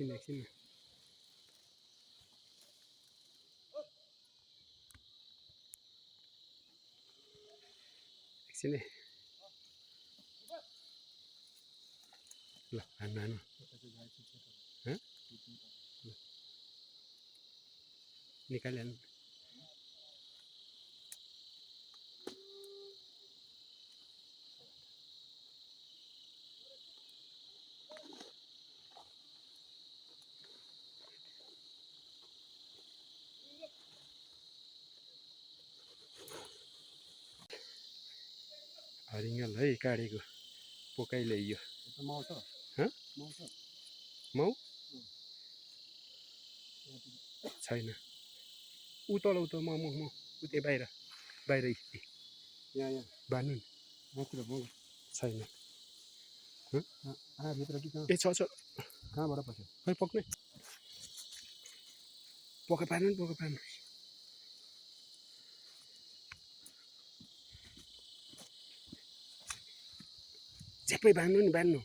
एकछिन एकछिन एकछिन है ल हान्नु हान्नु निकालिहाल्नु हरिङ्गल है काटेको पोकाइ ल्याइयो माउ छैन ऊ तल ऊ त म उतै बाहिर बाहिर यहाँ बान्नु नि मात्र माउ छैन भित्र कि ए छ कहाँबाट पस्यो खै पक्नै पोका पार्नु नि पोका पार्नु झ्याप्पै बान्नु नि बान्नु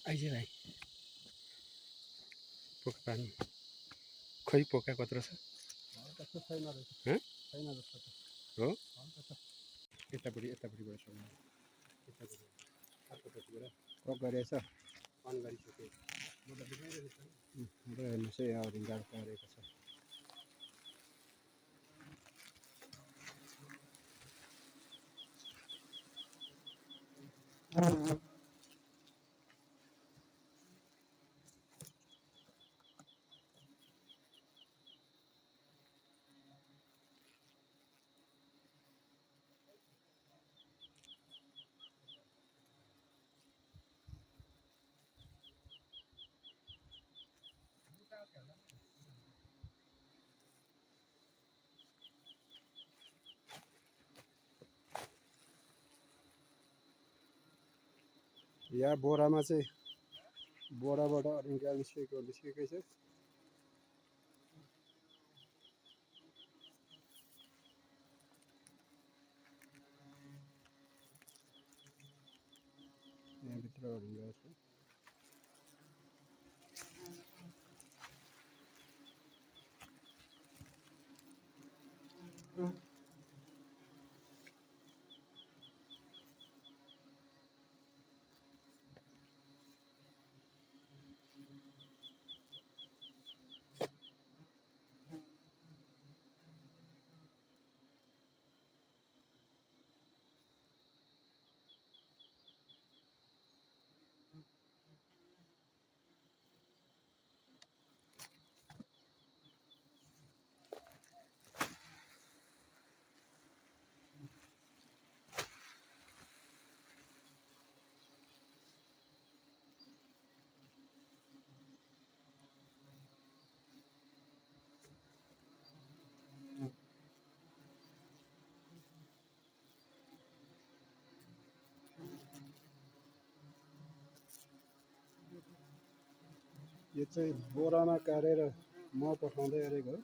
आइज भाइ पोका पार्नु खै पोका कत्रो छ हो यतापट्टिबाट सक्नु यतापट्टि अर्कोपट्टिबाट क्रप गरेछ अन गरिसक्यो हेर्नुहोस् है हरिङ्गाल परेको छ यहाँ बोरामा चाहिँ बोराबाट हरिङ्गाल निस्केकै छ यहाँभित्र हरिङ्गाल छ यो चाहिँ बोरामा काटेर म पठाउँदै गरेको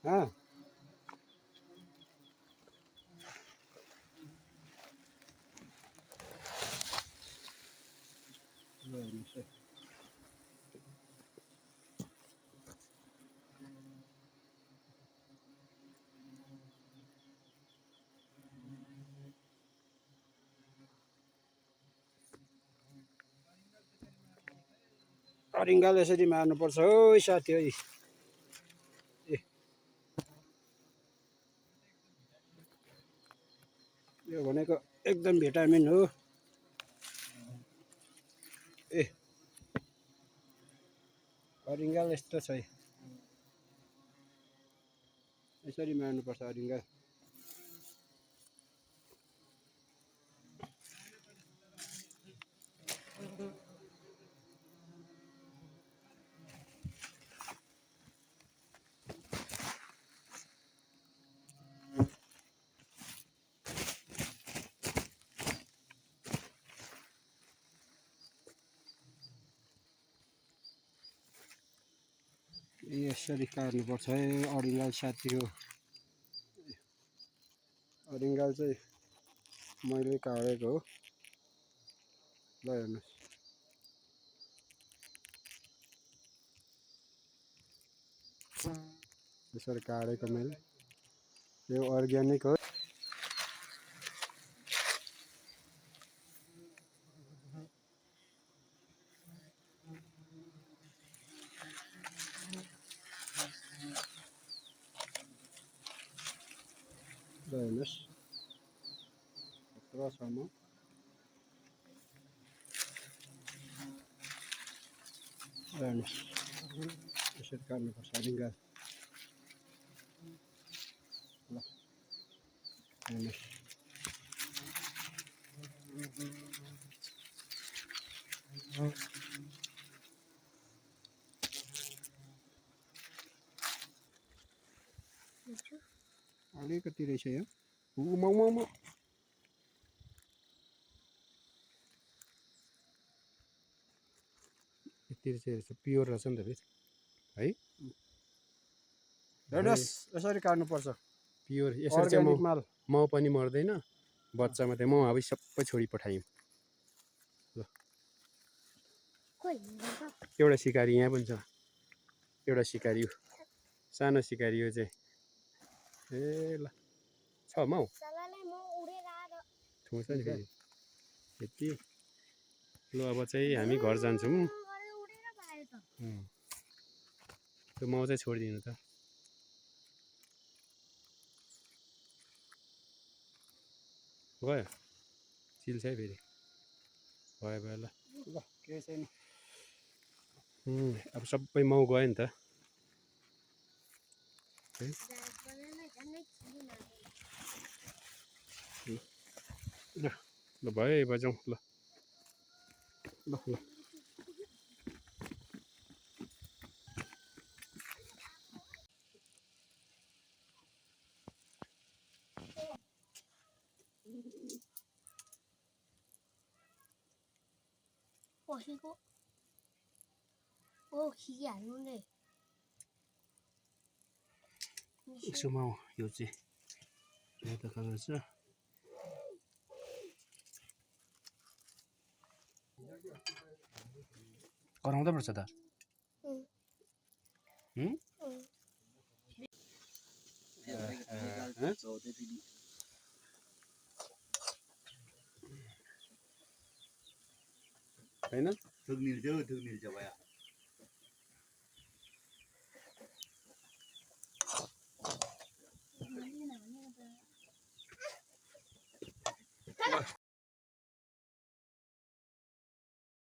हो हरिङ्गाल यसरी मार्नुपर्छ हो साथी है यो भनेको एकदम भिटामिन हो हरिङ्गाल यस्तो छ यसरी मार्नुपर्छ हरिङ्गाल यसरी काट्नुपर्छ है अरिङ्गाल साथी हो अरिङ्गाल चाहिँ मैले काटेको हो ल हेर्नुहोस् यसरी काटेको मैले यो अर्ग्यानिक हो ल हेर्नुहोस् यत्रोसम्म हेर्नुहोस् यसरी काट्नुपर्छ अरिङ्गाल ल हेर्नुहोस् अलिकति रहेछ यो म यति चाहिँ प्योर रहेछ नि त फेरि है हेर्नुहोस् यसरी काट्नुपर्छ प्योर यसरी चाहिँ माउ पनि मर्दैन बच्चामा चाहिँ माउ अब सबै छोडी पठायौँ ल एउटा सिकारी यहाँ पनि छ एउटा सिकारी हो सानो सिकारी हो चाहिँ ए ल छ माउ ठुलो छ नि फेरि यति ल अब चाहिँ हामी घर जान्छौँ त्यो माउ चाहिँ छोडिदिनु त गयो चिल्छ है फेरि भयो भयो ल ल केही छैन अब सबै माउ गयो नि त ल भयो है बजाउँ ल ल ल पसेको ओ खिकी हाल्नु नि यसो माउ यो चाहिँ रातो कलर छ कराउँदै पर्छ त होइन थुक मिल्छ भया